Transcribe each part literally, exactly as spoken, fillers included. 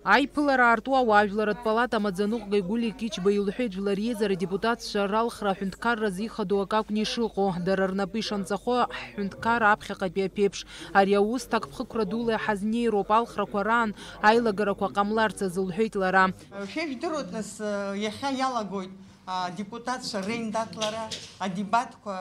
Аиԥылара аарту ауаажәларратә палата амаӡаныҟәгаҩ Гәлиа Кьычба илҳәеит, жәлар реизара адепутатцәа ралхра аҳәынҭқарра зихадоу акы акәны ишыҟоу, дара рнапы ишанҵахо ҳҳәынҭқарра аԥхьаҟатәи аԥеиԥш. Ари аус ҭакԥхықәра дула иҳазнеироуп, алхрақәа раан аилагарақәа ҟамларц азы, лҳәеит лара. Шәа ижәдыруеит, нас, иахьа иалагоит адепутатцәа реиндаҭлара, адебатқәа,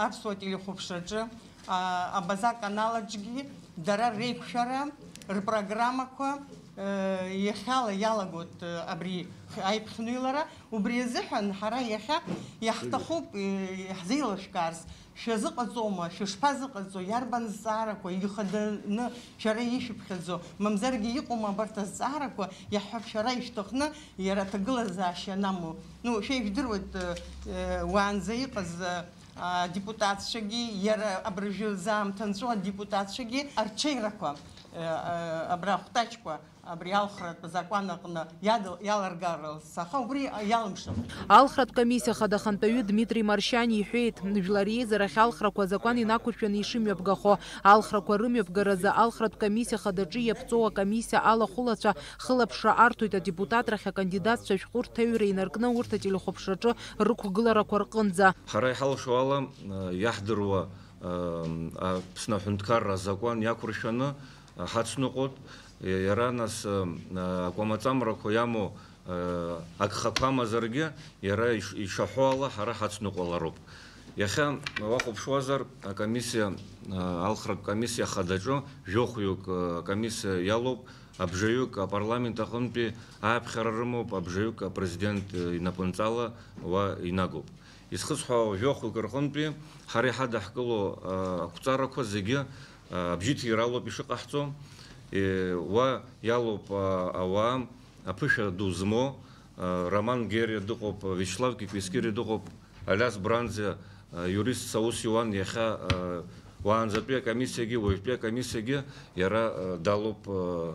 аԥсуа телехәаԥшраҿы, абаза канал аҿгьы дара реиқәшәара, рпрограммақәа, иахьала иалагоит абри аиԥхьныҩлара. Убри азыҳәан ҳара иахьа иаҳҭахуп иаҳзеилышәкаарц. Шәазыҟаҵома, шәышԥазыҟаҵо, иарбан зҵаарақәа, ихаданы шәара ишәыԥхьаӡо, мамзаргьы иҟоума абарҭ азҵаарақәа, иаҳҳәап, шәара ишәҭахны иара аҭагылазаашьа анамоу? Ну, шәа ижәдыруеит, э, э, уаанӡа иҟаз, э, адепутатцәагьы, иара абыржәы заамҭа нҵәо адепутатцәагьы арҽеирақәа, э, э, абра ахәҭаҷқәа, абри алхратә закәан аҟны иадыл-, иаларгарц, аха убри иалымшахт. Алхратә комиссиа хада ахантәаҩы Дмитри Маршьани иҳәеит, жәлар реизарахь алхрақәа азакәан инақәыршәаны ишымҩаԥгахо, алхрақәа рымҩаԥгаразы алхратә комиссиа хадаҿы иаԥҵоу акомиссиа алахәылацәа хылаԥшра арҭоит, адепутатрахь акандидатцәа ашәҟәы рҭаҩра инаркны урҭ ателехәаԥшраҿы рықәгыларақәа рҟынӡа. Ҳара иҳалшо ала, э, иаҳдыруа, э, Аԥсны аҳәынҭқарра азакәан иақәыршәаны, э, ҳацныҟәоит. Иара нас, э, акәамаҵамрақәа иамоу, э, агхақәа амазаргьы, иара иш-, ишаҳәо ала ҳара ҳацныҟәалароуп. Иахьа уахәаԥшуазар, акомиссиа, э, алхратә комиссиа хадаҿы жәохәҩык, э, акомиссиа иалоуп, абжаҩык апарламент аҟынтәи ааԥхьара рымоуп, абжаҩык апрезидент, э, инапынҵала уа инагоуп. Изхысҳәаау жәохәҩык рҟынтәи ҳара иҳадаҳкыло, э, ақәҵарақәа зегьы, э, абжьыҭиралоуп ишыҟаҳҵо. Э, уа иалоуп, э, ауаа аԥышәа ду змоу, э, Роман Гериа дыҟоуп, Вячеслав Киквискири дыҟоуп, Алиас Бранӡиа, э, иуристс аус иуан, иахьа, э, уаанӡатәи акомиссиагьы, уажәтәи акомиссиагьы иара, э, далоуп, э,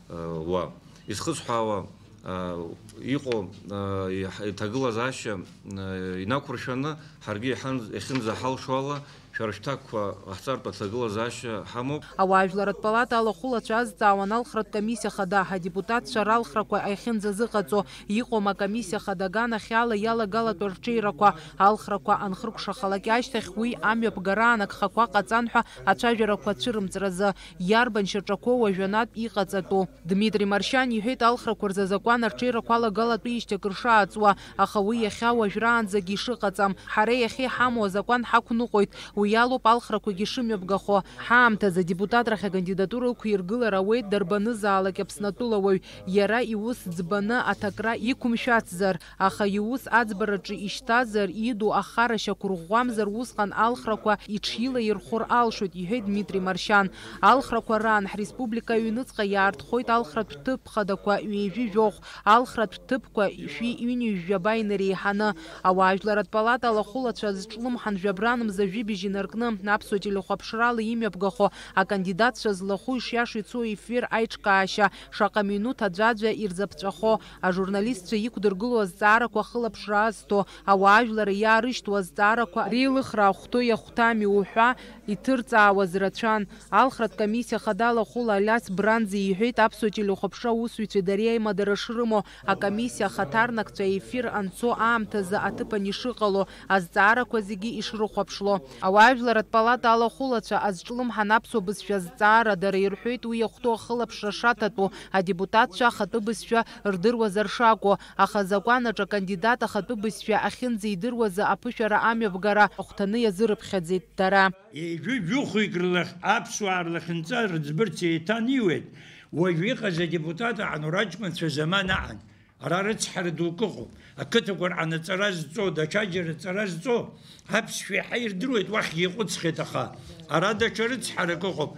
э, уа. Изхысҳәаауа, э, иҟоу, э, иҳ-, иҭагылазаашьа, э, инақәыршәаны, ҳаргьы иҳан-, иахьынӡаҳалшо ала, шәара шәҭакқәа ҟаҳҵартә аҭагылазаашьа ҳамоуп. Ауаажәларратә палата алахәылацәа азҵаауан алхратә комиссиа хада, адепутатцәа ралхрақәа ахьынӡазыҟаҵо, иҟоума акомиссиа хада аганахьала иалагалатәу арҽеирақәа, алхрақәа анхыркәшахалак ашьҭахь уи амҩаԥгараан агхақәа ҟаҵан ҳәа ацәажәарақәа ацәырымҵразы, иарбан шьаҿақәоу уажәанатә иҟаҵатәу? Дмитри Маршьани иҳәеит, алхрақәа рзы азакәан арҽеирақәа алагалатәижьҭеи акыр шааҵуа, аха уи иахьа уажәраанӡагьы ишыҟаҵам. Ҳара иахьа иҳамоу азакәан ҳақәныҟәоит, уи алоуп алхрақәагьы шымҩаԥгахо. Ҳаамҭазы адепутатрахь акандидатура ықәиргылар ауеит дарбанызаалак Аԥснатәылауаҩ, иара иус ӡбаны аҭакра иқәымшәацзар, аха иус аӡбараҿы ишьҭазар, иду ахара шьақәырӷәӷәамзар, усҟан алхрақәа иҽилаирхәыр алшоит, иҳәеит Дмитри Маршьан. Алхрақәа раан ҳреспублика аҩныҵҟа иаартхоит алхратә ҭыԥ хадақәа ҩажәи жәохә, алхратә ҭыԥқәа шәи ҩынҩажәаба инареиҳаны. Ауаажәларратә палата алахәылацәа азҿлымҳан жәабран мза жәибжь инаркны аԥсуа телехәаԥшрала имҩаԥгахо акандидатцәа злахәу ишиашоу ицо ефир аиҿкаашьа шаҟа минуҭ аӡәаӡәа ирзаԥҵәахо, ажурналистцәа иқәдыргылоу азҵаарақәа ахылаԥшра азҭо, ауаажәлар иаарышьҭуа азҵаарақәа реилыхра ахәҭоу иахәҭами уҳәа иҭырҵаауаз рацәан. Алхратә комиссиа хада алахәыла Алиас Бранӡиа иҳәеит, аԥсуа телехәаԥшра аусзуҩцәеи дареи аимадара шрымоу, акомиссиа ахаҭарнакцәа аефир анцо аамҭазы аҭыԥан ишыҟало, азҵаарақәа зегьы ишрыхәаԥшло. Ауаажәларратә палата алахәылацәа азҿлымҳан аԥсуа бызшәа азҵаара, дара ирҳәеит уи иахәҭоу ахылаԥшра шаҭатәу, адепутатцәа ахатәы бызшәа рдыруазар шакәу, аха азакәан аҿы акандидат ахатәы бызшәа ахьынӡеидыруазы аԥышәара амҩаԥгара ахәҭаны иазырыԥхьаӡеит дара. Ҩажәи жәохәҩык рлахь аԥсуаа рлахьынҵа рыӡбырц еиҭаниуеит, уажә иҟаз адепутат аҟан ураҷкәынцәа заман аҟан. Ара рыцҳара дук ыҟоуп. Ақыҭақәа рҟны аҵара зҵо, даҽаџьара аҵара зҵо, аԥсшәа иаҳа ирдыруеит, уахьгьы иҟәыҵхьеит, аха ара даҽа рыцҳарак ыҟоуп.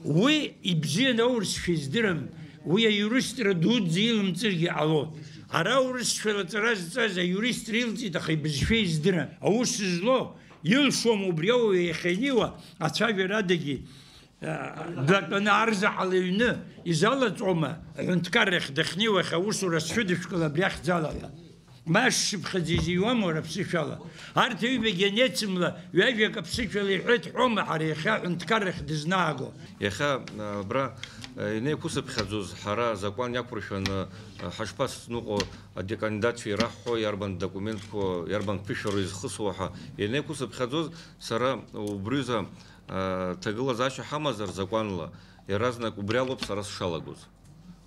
Уи ибзианы аурысшәа издырам, уи аиуристра дуӡӡа илымҵыргьы ҟалон. Ара аурысшәала аҵара зҵаз аиуристра илҵит, аха ибызшәа издырам. Аус злоу илшом убри ауаҩы иахьаниуа ацәажәарадагьы, а, датәаны арзаҳал аҩны изалаҵома, аҳәынҭқаррахь дахьнеиуа аусура сшәыдышәкыл абри ахьӡала ҳәа. Ма шшыԥхьаӡа изиуама уара аԥсышәала? Арҭ аҩбагьы анеицымла, ҩажәак аԥсышәала иҳәеит ҳәоума ҳара иахьа аҳәынҭқаррахь дызнааго? Иахьа, а, абра, Инеиқәысыԥхьаӡоз, ҳара азакәан иақәыршәаны ҳашԥасныҟәо, адекандидатцәа ираҳҳәо, иарбан документқәоу, иарбан ԥышәару изхысуа ҳәа инеиқәысыԥхьаӡоз, сара убриазы, а, ҭагылазаашьа ҳамазар закәанла, иаразнак убри алоуп сара сшалагоз.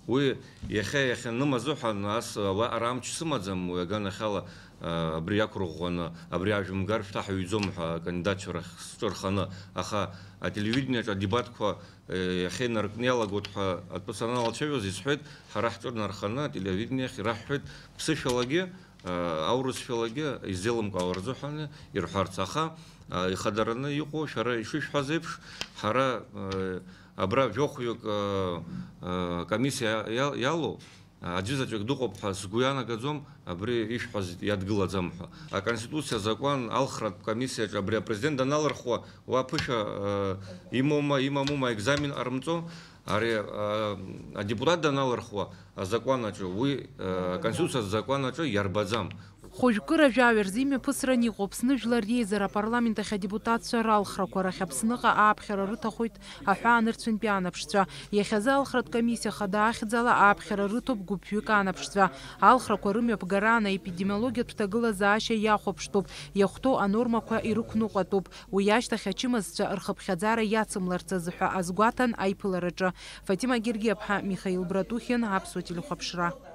Уи иахьа иахьанымазыҳәан, ас ауаҟара амч сымаӡам, уи аганахьала, а, абри иақәырӷәӷәаны, абри ажәымгар шәҭаҳәаҩӡом ҳәа акандидатцәа рахь сҿы рханы, аха ателевидениаҿ адебатқәа, э, иахьа инаркны иалагоит ҳәа атәы саналацәажәоз исҳәеит, ҳара ҳҿы рнарханы ателевидениахь ираҳҳәеит ԥсышәалагьы, а, аурысшәалагьы изеилымкаауа рзыҳәан ирҳәарц, аха, а, ихадараны иҟоу шәара ишышәҳәаз еиԥш, ҳара, э, абра жәохәҩык, э, э, комиссиа иа-, иалоу, а, аӡәызаҵәык дыҟоуп ҳәа сгәы ианагаӡом, абри ишәҳәаз иадгылаӡам ҳәа. Аконституциа азакәан алхратә комиссиаҿы абри апрезидент даналырхуа, уа ԥышәа, э, имоума, имамума, аекзамен ҟарымҵо, ари, э, адепутат даналырхуа азакәан аҿы, уи, э, аконституциа азакәан аҿы иарбаӡам. Хәыжәкыра жәаҩа рзы имҩаԥысран иҟоу Аԥсны Жәлар Реизара апарламент ахь адепутатцәа ралхрақәа рахь Аԥсныҟа ааԥхьара рыҭахоит аҳәаанырцәынтәи анаԥшцәа. Иахьазы алхратә комиссиа хада ахьӡала ааԥхьара рыҭоуп гәыԥҩык анаԥшцәа. Алхрақәа рымҩаԥгараан аепидемиологиатә ҭагылазаашьа иахәаԥштәуп, иахәҭоу анормақәа ирықәныҟәатәуп. Уи ашьҭахь ачымазцәа рхыԥхьаӡара иацымларц азы ҳәа азгәаҭан аиԥылараҿы. Фатима Гергиаԥҳа, Михаил Братухин, Аԥсуа телехәаԥшра.